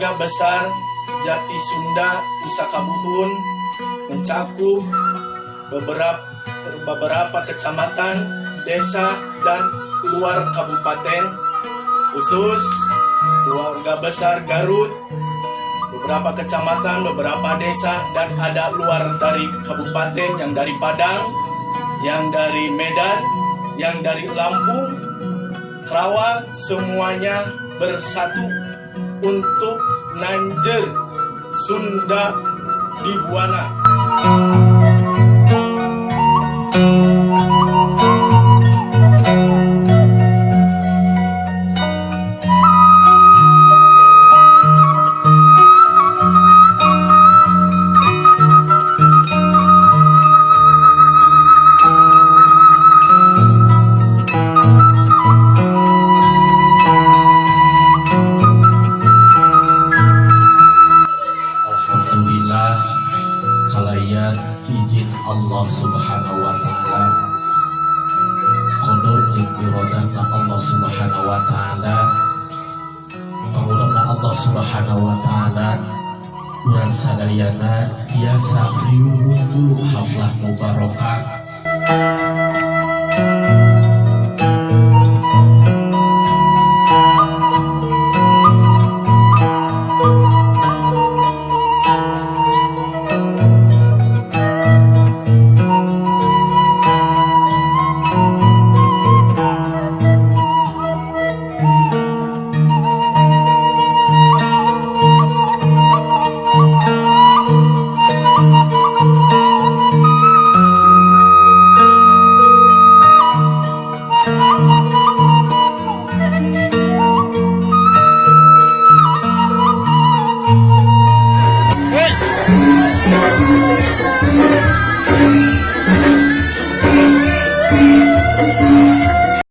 Keluarga besar Jati Sunda Pusaka Buhun mencakup beberapa beberapa kecamatan, desa, dan keluar kabupaten, khusus keluarga besar Garut, beberapa kecamatan, beberapa desa, dan ada luar dari kabupaten yang dari Padang, yang dari Medan, yang dari Lampung, Kerawang, semuanya bersatu untuk nanjer Sunda di Buana. Alhamdulillah, kalayan izin Allah Subhanahu wa Ta'ala, qodho jeung irodahna Allah Subhanahu wa Ta'ala, pangulangna Allah Subhanahu wa Ta'ala, urang sadayana tiasa riuh haflah mubarokah.